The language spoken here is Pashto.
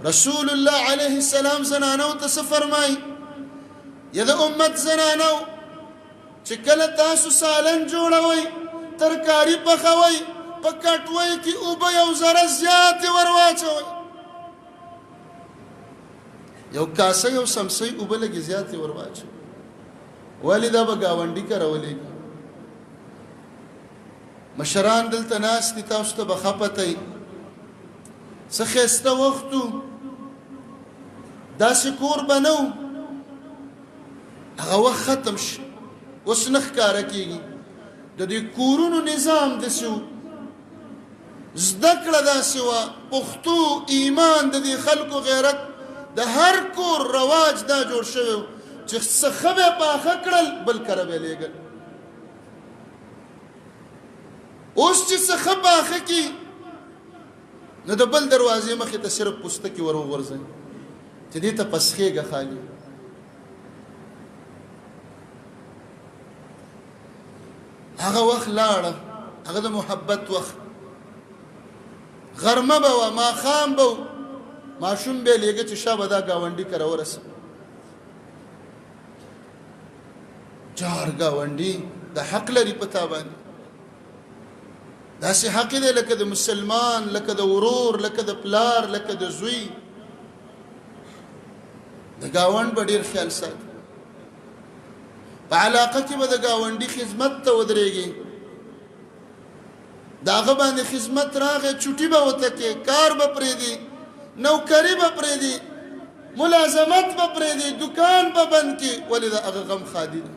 رسول الله علیه السلام زنانو ته څه فرمایي؟ یا د امت زنانو، چې کله تاسو سالن جوړوئ، ترکاری پخوئ، په کټوۍ کې اوبه یو ذره زیاتې ورواچوئ، یو کاسه یو سمسۍ اوبه لږې زیاتې ورواچوئ. ولې؟ دا به ګاونډي کره ولېږي. مشران دلته ناست دي، تاسو ته به ښه پته وي. څه ښایسته وخت و، داسې کور به نه و. هغه وخت ختم شو، اوس نه ښکاره کېږي. د دې کورونو نظام داسې و، زده کړه داسې وه، پښتو، ایمان، د دې خلکو غیرت، د هر کور رواج دا جوړ شوی و چې څه ښه به یې پاخه کړل، بل کره به یې لېږل. اوس چې څه ښه پاخه کي، نو د بل دروازې مخې ته صرف پوستکي ور وغورځوي چې دې ته پسخېږه خالي. هغه وخت لاړه، هغه د محبت وخت. غرمه به وه، ماښام به و، ماشوم به یې لېږه چې شابه دا ګاونډي کره ورسه. جار ګاونډي د حق لري په تا باندې، داسې حق دی لکه د مسلمان، لکه د ورور، لکه د پلار، لکه د زوی. د ګاونډ به ډیر خیال ساتي، په علاقه کې به د ګاونډي خدمت ته ودرېږي. د هغه باندې خدمت راغی، چوټي به ورته کې، کار به پرېږدي، نوکري به پرېږدي، ملازمت به پرېږدي، دکان به بند کړي. ولې؟ د هغه غم ښادي ده.